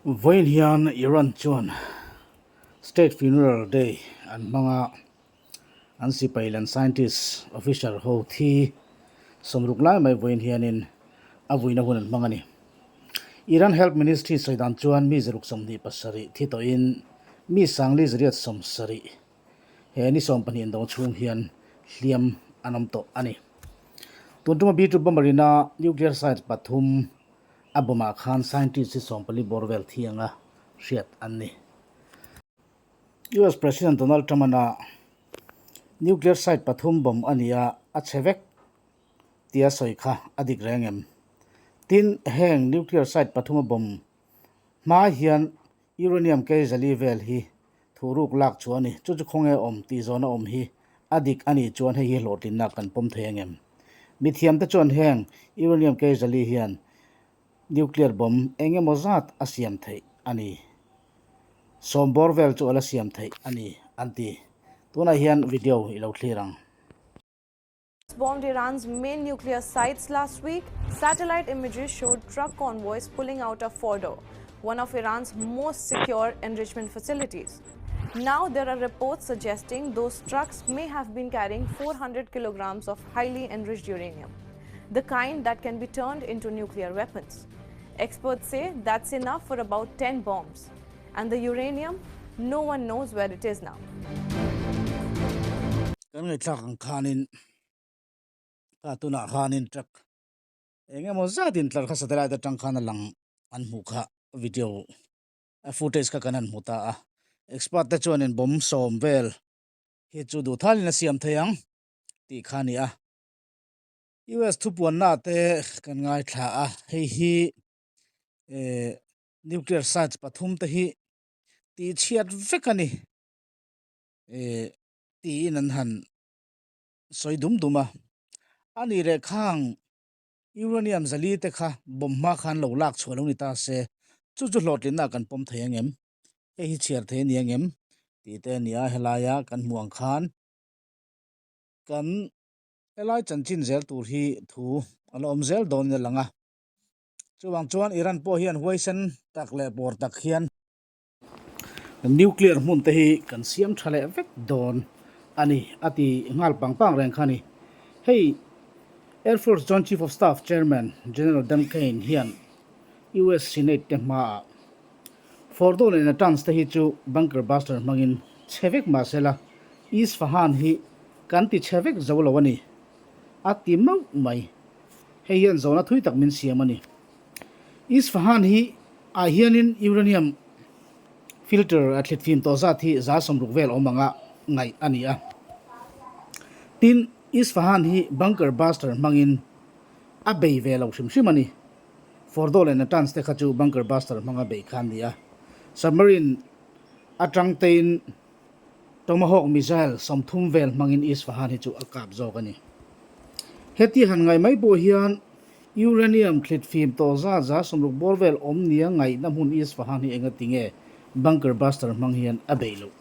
Vawiin hian Iran chuan State Funeral Day an hmang a, an sipai leh an scientist officer ho thi sawmruk lai mai vawiin hianin a vuina hun an hmang a ni. Iran Health Ministry sawi dan chuan mi zaruk 27 thi tawhin mi sangli zariat 70 he ni 12 indawng chhung hian hliam an awm tawh a ni. Tun tuma B-2 bomber ina nuclear site pathum a bomb-ah khan scientist hi 14 bawr vel thi anga hriat an ni. US President Donald Trump-ana nuclear site pathum bomb a ni a, a chhe vek tia sawi kha a dik reng em? Tin, heng nuclear site pathuma bomb hma hian uranium kei zali vel hi thuruk lak chu a ni. Chu chu khawnge awm tih zawhna awm hi a dik a nih chuan hei hi hlawhtlinna kan pawm thei ang em? Mithiamte chuan heng uranium kei zali hian nuclear bomb eng emaw zat a siam theih a ni. Sawm bawr vel chu a la siam theih a ni an ti. Tunah hian video i lo thlir ang. Bombed Iran's main nuclear sites last week, satellite images showed truck convoys pulling out of Fordow, one of Iran's most secure enrichment facilities. Now there are reports suggesting those trucks may have been carrying 400 kilograms of highly enriched uranium, the kind that can be turned into nuclear weapons. Experts say that's enough for about 10 bombs. And the uranium, no one knows where it is now. Kan ngaihthlak ang khanin kha tunah khanin truck eng emaw zat in tlar kha satellite atang khan a lang an hmuh kha video a footage kha kan han hmu ta a, expert te chuanin bomb sawm vel hi chu duh thalin a siam thei ang tih kha a ni a, US thupuanna te kan ngaithla a, hei hi eh nuclear sites pathum te hi tih chhiat vek a ni eh tiin an han sawi dum dum a, a nih leh khang uranium zali te kha bomb hma khan lo lak chhuah lo ni ta se chu chu hlawhtlinna kan pawm thei ang em hei hi chhiar thei a ni ang em tih te a ni a helaia kan hmuh ang khan kan helai chanchin zel tur hi thu a la awm zel dawn in a lang a. Chuvang chuan Iran pawh hian huaisen tak leh pawr tak hian nuclear hmun te hi kan siam tha leh vek dawn a ni a ti nghal pang pang reng kha a ni. Hei Air Force Joint Chief of Staff Chairman General Dan Caine hian US Senate te hmaah Fordow leh Natanz te hi chu bunker buster hmangin chhe vek mah sela Isfahan hi kan ti chhe vek zo lo a ni a ti mauh mai. Hei hian zawhna thui tak min siam a ni. Isfahan hi ah hianin uranium filter a thlit fim tawh zat hi 60% vel awm anga ngaih a ni a. Tin, Isfahan hi bunker buster hmangin a bei ve lo hrim hrim a ni. Fordow leh Natanz te kha chu bunker buster hmanga bei kha an ni a. Submarine atang tein Tomahawk missile 30 vel hmangin Isfahan hi chu a kap zawk a ni. Heti han ngaih mai pawh hian uranium thlit fim tawh zat 60% bawr vel awm nia ngaihna hmun Isfahan hi enga tinge bunker buster hmang hian a beih loh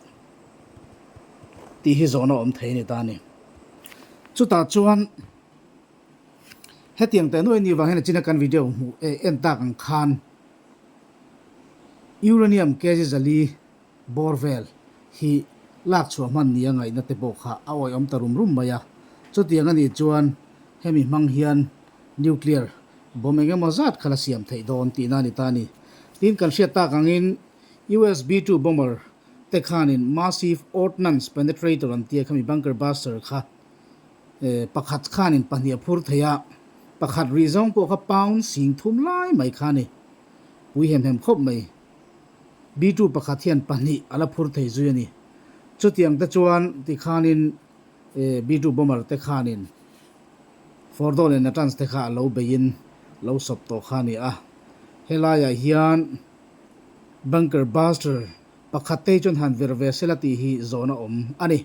tih hi zawhna awm thei a ni ta a ni. Chutah chuan hetiang teh nuai ni vang hian a china kan video hmuh en tak ang khan uranium kg 400 bawr vel hi lak chhuah hman nia ngaihna te pawh kha a awihawm ta rum rum mai a. Chutiang a nih chuan hemi hmang hian nuclear bomb eng emaw zat kha la siam theih dawn tihna a ni ta a ni. Tin, kan hriat tak angin US B-2 bomber te khanin massive ordnance penetrator an tia khami bunker buster kha pakhat khanin pahnih a phur thei a, pakhat rih zawng pawh kha pound 3000 lai mai kha a ni. Pui hem hem khawp mai. B2 pakhat hian pahnih a la phur thei zui a ni. Chutiang te chuan tikhanin B2 bomber te khanin Fordow leh Natanz te kha a lo beiin lo sawp tawh kha a ni a. Helaiah hian bunker buster pakhat te hi chuan han vir ve sela tih hi zawhna awm a ni.